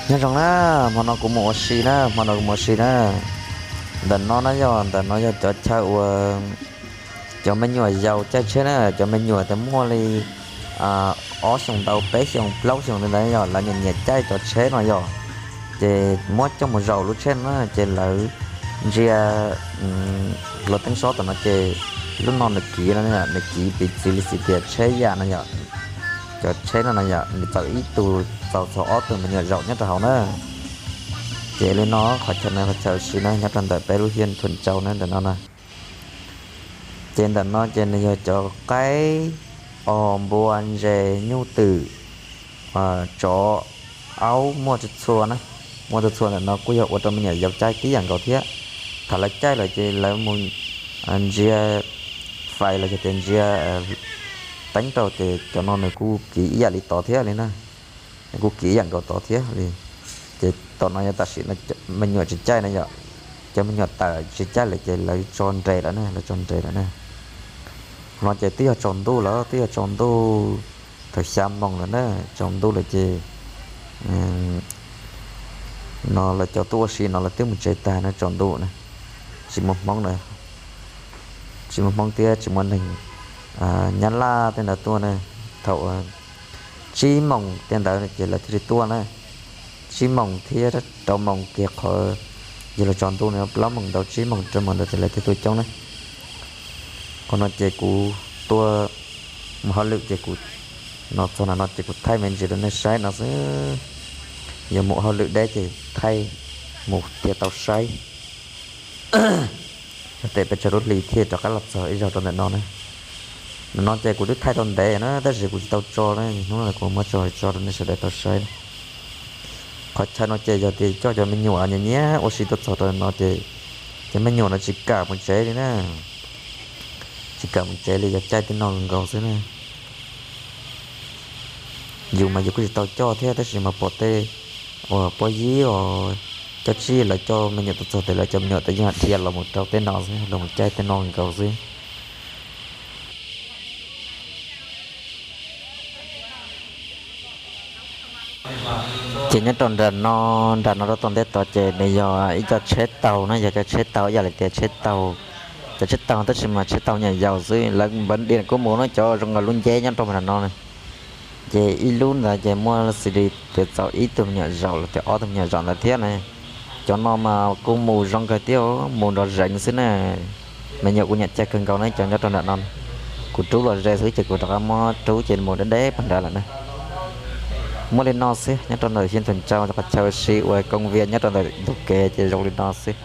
Nyob zoo na, hmo no kuv mus ua si na, hmo no kuv mus ua si na. Ntawm no na yog, ntawm no yog cov chaw uas cov me nyuam yaus caij tsheb na, cov me nyuam tau muaj li ob xyoos ntau peb xyoos plaub xyoos li ntawd yog lawv nyiam nyiam caij cov tsheb no yog, ces muab coj mus zaum lub tsheb no na ces lawv ntsia luag teeb sob tom no ces lub no nws kiv no, nws kiv piv txwv li xws tias tsheb yam no yom, cov tsheb no no yom, nws txaus ib tug txaus txog ob tug me nyuam zaum nyob rau hauv na. Ces li no qhov chaw no qhov chaw ua si na nyob rau ntawm peb lub hiaj thuam tsau na ntawm no na. Ces ntawm no ces nws yog cov qaib, os, npua, ntses, nyuj twm, tsov, aub, muaj txhua txhua na. Muaj txhua txhua ntawm no kuj yog ua rau me nyuam yaus caij tib yam nkaus thiab. Thaum lawv caij lawm ces lawv mus ntsia fais los yog tias ntsia teeb rau ces cov no nws kuj kiv ib yam li tod thiab li na. Nws kuj kiv ib yam nkaus tod thiab li. Ces tom no yog tam sim me nyuam tsis caij na yom, cov me nyuam tawm tsis caij lawm ces lawv tso nres lawm na, lawv tso nres lawm na. No ces twb yog tsaus ntuj lawm, twb yog tsaus ntuj thaum xya moos lawm na, tsaus ntuj lawm ces no lawv cov tuaj ua si no lawv twb mus tsev tag na, tsaus ntuj na. Tsis muaj Hmoob na, tsis muaj Hmoob thiab tsis muaj neeg Nyab Laj tej ntawd tuaj na. Thaum tsib moos tej ntawd ces lawv thiaj li tuaj na. Tsib moos thiab rau moos kiag qhov yog los tsaus ntuj no, plaub moos ntau tsib moos rau moos ntawd ces lawv thiaj tuaj coob na. Qhov no ces kuv tuaj mus hauj lwm ces kuv no txog no no ces kuv thaij me ntsis rau nej saib no xwb. Yog mus hauj lwm deb ces thaij mus thiaj tau saib. Yog tias peb tsaug lub hli thiaj rov qab los txog ib zaug rau ntawm no na. Ntawm no ces kuv twb thaij tau ntev na tab sis kuv tsis tau tso na, hnub no kuv muab tso tso rau nej sawv daws tau saib. Qhov chaw no ces yog tias coj cov me nyuam nyiam nyiam ua si tuaj txog rau no ces cov me nyuam no tsis kam mus tsev li na. Tsis kam mus tsev li, yog caij tej no nkaus xwb na. Yus mas yus kuj tsis tau coj thiab tab sis mas pom tej uas pob yib os, cov tsij lawv coj me nyuam tuaj txog ces lawv cov me nyuam tau yeej dhia los mus rau tej no xwb, los mus caij tej no nkaus xwb. Ces nyob rau nram no, nram no rau tom ntej tod ces nws yog ib co tsheb taug na, yog cov tsheb taug ib yam li tias tsheb taug, cov tsheb taug tab sis mas tsheb taug nyuam yaus xwb, lawv npav diam kuj mus no, cov zoo nkaus lub nceb nyob rau nram no na. Ces ib lub ntawd ces muaj xws li tias txaus ib tug me nyuam zaum los tias ob tug me nyuam zaum ntawd thiab na. Cov no mas kuj mus zoo kawg thiab, mus nrov zeev xwb na. Me nyuam kuj nyiam caij kawg nkaus na cov nyob rau nram no. Kuv rub los ze xwb ces kuv rov qab muab rub ces mus deb deb pag nrad lawm na. Muaj li no xwb, nyob rau ntawm Xyeeb Thuam Tsau, qhov chaw ua si uas koob vias nyob rau ntawm ntug kev ces zoo li no xwb.